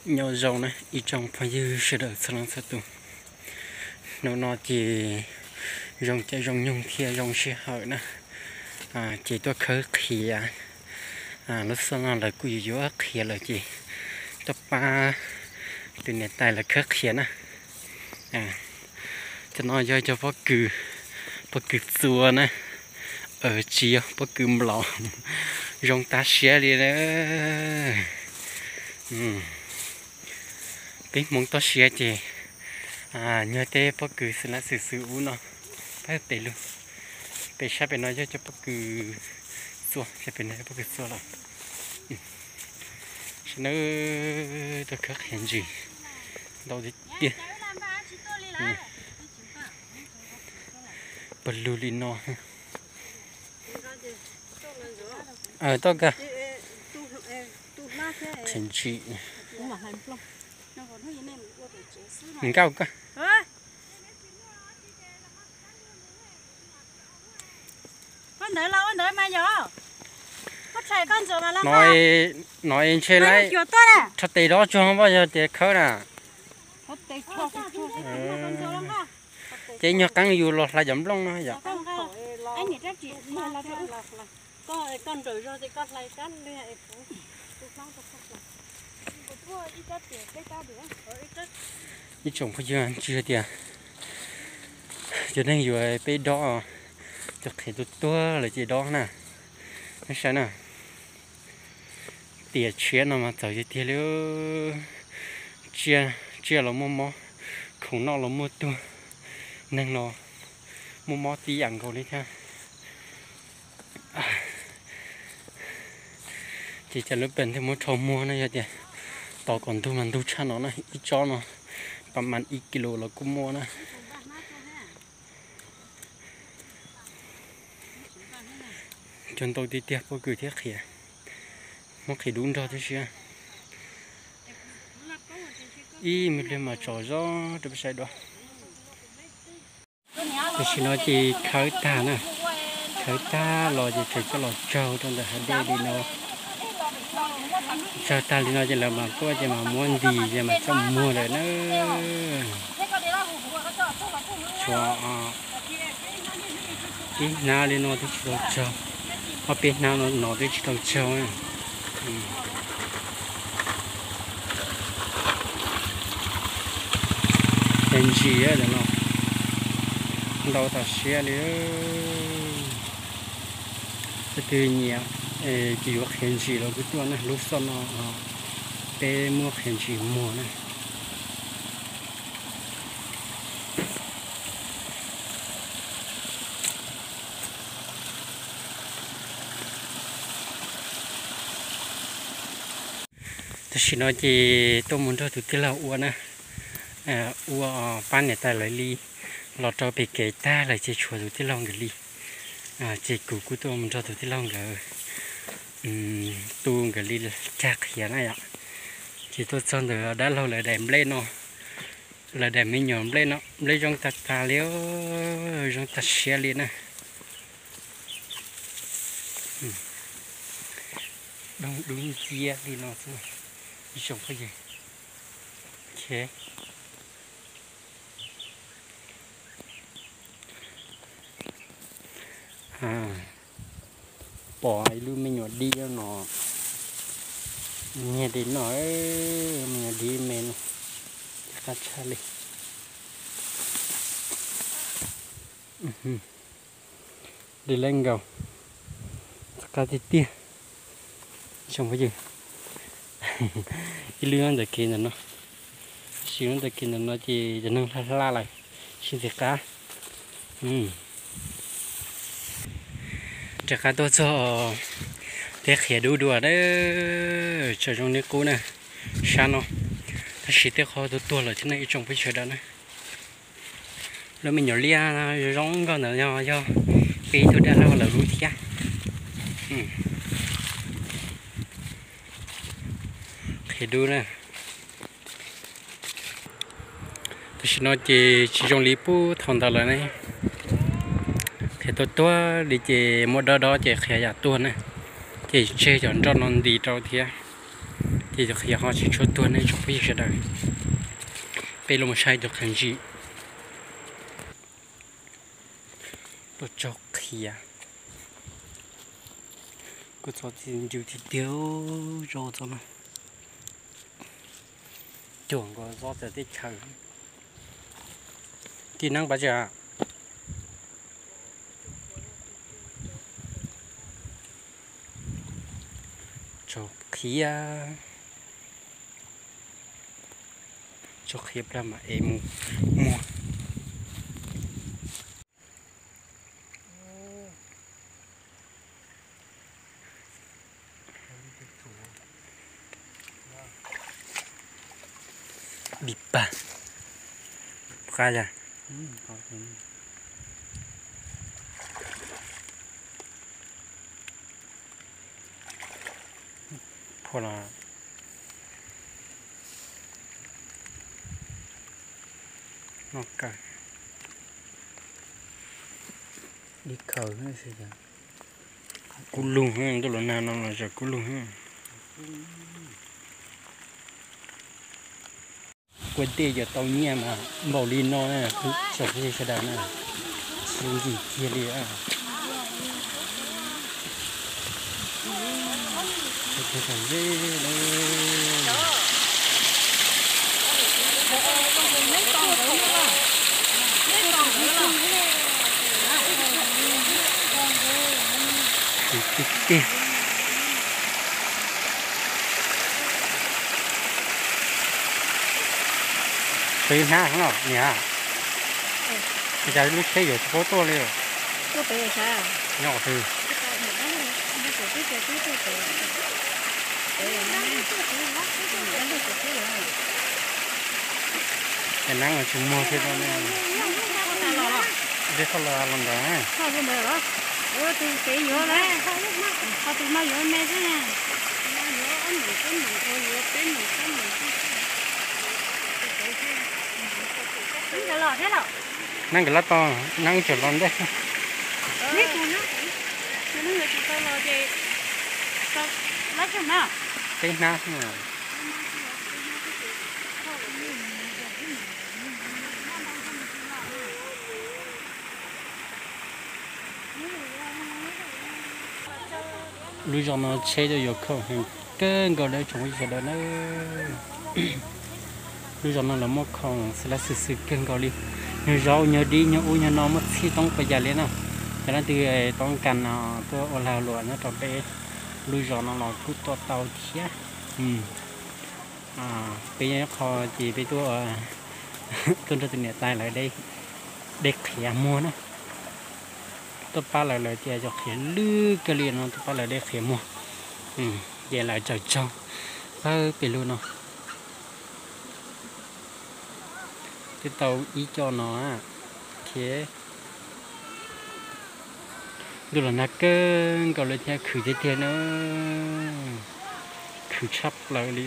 Nyob zoo na ib tsoom phooj ywg sawv daws txhua leej txhua tus. Hnub no ces zoo caij zoo nyoog thiab zoo sij hawm na, ces tuaj khawb qhiav. Lub xyoo no lawv kuj yuav yuav qhiav lawm ces tuaj pab tus niam tais lawv khawb qhiav na. Cov no yog cov pob kws, pob kws txua na, tsis yog pob kws nplaum. Zoo tag siab li na. Peb Hmoob toj siab ces nyuag tej pob kws xwm lab xwm xwm ub no pab pem lug. Pem sab pem no yog cov pob kws txua, sab pem no yog pob kws txua los. Sab na, tuaj khawb qhiav ntsis ntau tiag tiag. Pawg lug li no. Toj kawg. Qhiav ntsis. Nkauj kawg. No ntshe laib rho tes dob tsuag poj yog tias khawb na. Ces nyuag qeeb yus los hlais cov nplooj no yom. Ib tsoom phooj ywg, tsis hais tias cov neeg yuav peb dob, cov qhiav tuag tuag lawm ces dob na. Nej saib na, tiam tshiab no mas txawv tiag tiag li. Tsiaj los muaj mob, khoom noj los muaj tuag, neeg los muaj mob tib yam nkaus li thiab. Ces cas lub pem thiaj muab rho muag na, yog tias tos kom ntug mas ntug tshaj no na, ib tsob no pas mas ib kis lus los kuj muaj na. Cog ntau tiag tiag pob kws thiab qhiav, muab qhiav dub nrog tib si. Ib me pliag mas tsom zog rau peb saib dua. Tam sim no ces khawb tag na, khawb tag los ces tseem coj los tsau rau ntawm hav dej li no. Tsau tag li no ces lawv mas kuj ces mas muab ntis ces mas coj muag lawm na. Tshuav ib hnab li no twb tsis tau tsau, ob peb hnab no twb tsis tau tsau. Qhiav ntsis no ntau tas siab li. Leej twg nyiam ces yuav qhiav ntsis los kuj tuaj na, lub xyoo no peb muab qhiav ntsis muag na. Tam sim no ces tuaj mus nrog tus tij laug ua na, ua pab niam tais lawv li, los rau pem kev tag lawm ces tshuav tus tij laug nkawd li. Ces kuv kuj tuaj mus nrog tus tij laug nkawd tu nkawd li cag qhiav na yom. Ces tuaj txog ntawm dab laug lawv daim nplej no, lawv daim me nyuam nplej no, nplej zoo tag tag li, zoo tag siab li na. Dub nciab li no xwb, ib tsoom phooj ywg. Pom ib lub me nyuam dib no, nyiag li no, me nyuam dib me no, qab tshaj li. Li lej nkaus, qab tiag tiag. Ib lub nyob ntawm kev ntawm no, ib lub ntawm kev ntawm no ces cov neeg hla hla lawm, sib ntxim qab. Rov qab tuaj txog peb qhiav dub dua na, tsaus zoo li qub na, sab no, tab sis tej qhov tuag tuag lawm thiab ne ib tsoom phooj ywg sawv daws na. Lub me nyuam liaj zoo nkauj ntawd no yog peb ib tug dab laug lawv lub thiab. Qhiav dub na. Tam sim no ces tsis zoo li puag thaum ntawd lawm ne. Qhiav tuag tuag li ces muab dob dob ces qhiav yam tuag na. Ces tseg cov nroj no ntis rau thiab. Tus qhiav ho tsis tshua tuag ne tsoom phooj ywg sawv daws. Peb los mus saib tus qhiav ntsim. Tuaj tsaug qhiav. Kuj txhob txi nrws tiag tiag, zos txhob no. Cuag nkaus zos txawv teb chaws. Kis neeb pab tsi. Tsaug qhiav. Tsaug qhiav plag mam ev mus muag. Dim pag. Qab yog. Phua los noj kawg. Ib khaws kub lug, ntuj los nag no los zaum kub lug. Kua dej yuav tau nyiaj mas npaum li no na, tsoom phooj ywg sawv daws na, tsis nkim kiag li. Tiag tiag. Peb hnab no niam, ua cas lub tsheb yuav tsis paub tuaj li? Nyob qhov twg? Ces neeb tsis muag thiab, dej thauj los los ntawd. Neeb nkawd lab tau, neeb tseem los ntej. Peb hnab xwb. Lub zos no tsheb tuaj yuav khoom heev kawg nkaus li tsoom phooj ywg sawv daws na. Lub zos no lawv muaj khoom xwb lab xwm xwm kawg nkaus li. Nyuag zaub nyuag dib nyuag ub nyuag no muaj txhij toob pas yas li na. Cov leej twg toob kas no tuaj ua lag luam nyob rau peb lub zos no los kuj tuaj tau thiab. Peb nyob qho ces peb tuaj, tuaj nrog tus niam tais lawv de qhiav muag na. Tuaj pab lawv, lawv tias cov qhiav lwj kawg li no, tuaj pab lawv de qhiav muag. Ces lawv tsaws tsaug pawg pem lug no. Twb tau ib co no. Ntuj los nag kawg nkaus li thiab khwv tiag tiag na. Khwv tshaj plaws li.